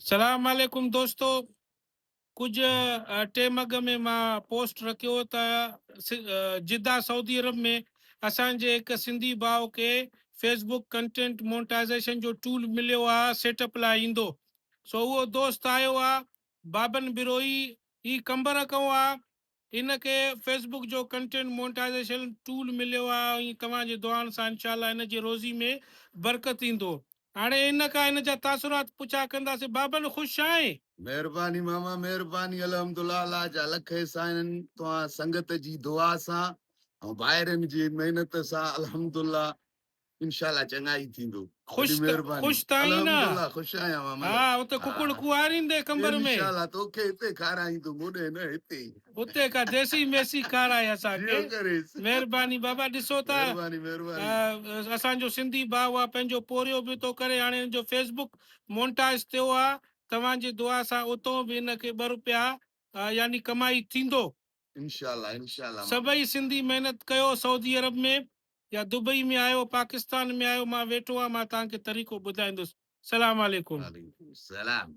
سلام عليڪم دوستو ڪجهه ٽيم اڳ ۾ مان پوسٽ رکيو ته جده سعودي عرب ۾ اسان جي هڪ سنڌي ڀاء کي فيسبوڪ ڪنٽينٽ مونٽائزيشن جو ٽول مليو آ سيٽ اپ لاء ايندو سو اهو دوست آيو آ بابن بروهي هي قمبر کان آ ان کي فيسبوڪ جو ڪنٽينٽ مونٽائزيشن ٽول مليو آ ۽ توهان جي دعائن سان انشاء الله ان جي روزي ۾ برڪت ايندو. هاڻي ان کان ان جا تاثرات پڇا ڪنداسين. بابن خوش آهين؟ مهرباني ماما مهرباني الحمدالله الله جا لک احسان آهن توهان سنگت جي دعا سان ۽ ڀائرن جي محنت سان الحمدالله انشاء الله چڱا ئي ٿيندو. خوش وڏي مهرباني. خوش ته آهين نه؟ الحمدالله خوش آهيان ماما. ها اتي ڪڪڙ ڪوهاريندي قمبر ۾. انشاء الله توکي هتي کارائيندم هوڏي نه هتي. اتي ڪا ديسي ميسي کارائي اسان کي. جيئو ڪريس. مهرباني بابا ڏسو ته مهرباني مهرباني. اسان جو سنڌي ڀاء آ پنهنجو پورهيو به ٿو ڪري هاڻي هن جو فيسبوڪ مونٽائز ٿيو آ توهان جي دعا سان اتون به هن کي ٻه روپيا يعني ڪمائي ٿيندو. انشاء الله انشاء الله. سڀئي سنڌي محنت ڪيو سعودي عرب ۾ يا دبئي ۾ آهيو پاڪستان ۾ آهيو مان ويٺو آهيان مان توهان کي طريقو ٻڌائيندس سلام عليڪم. وعليڪم السلام.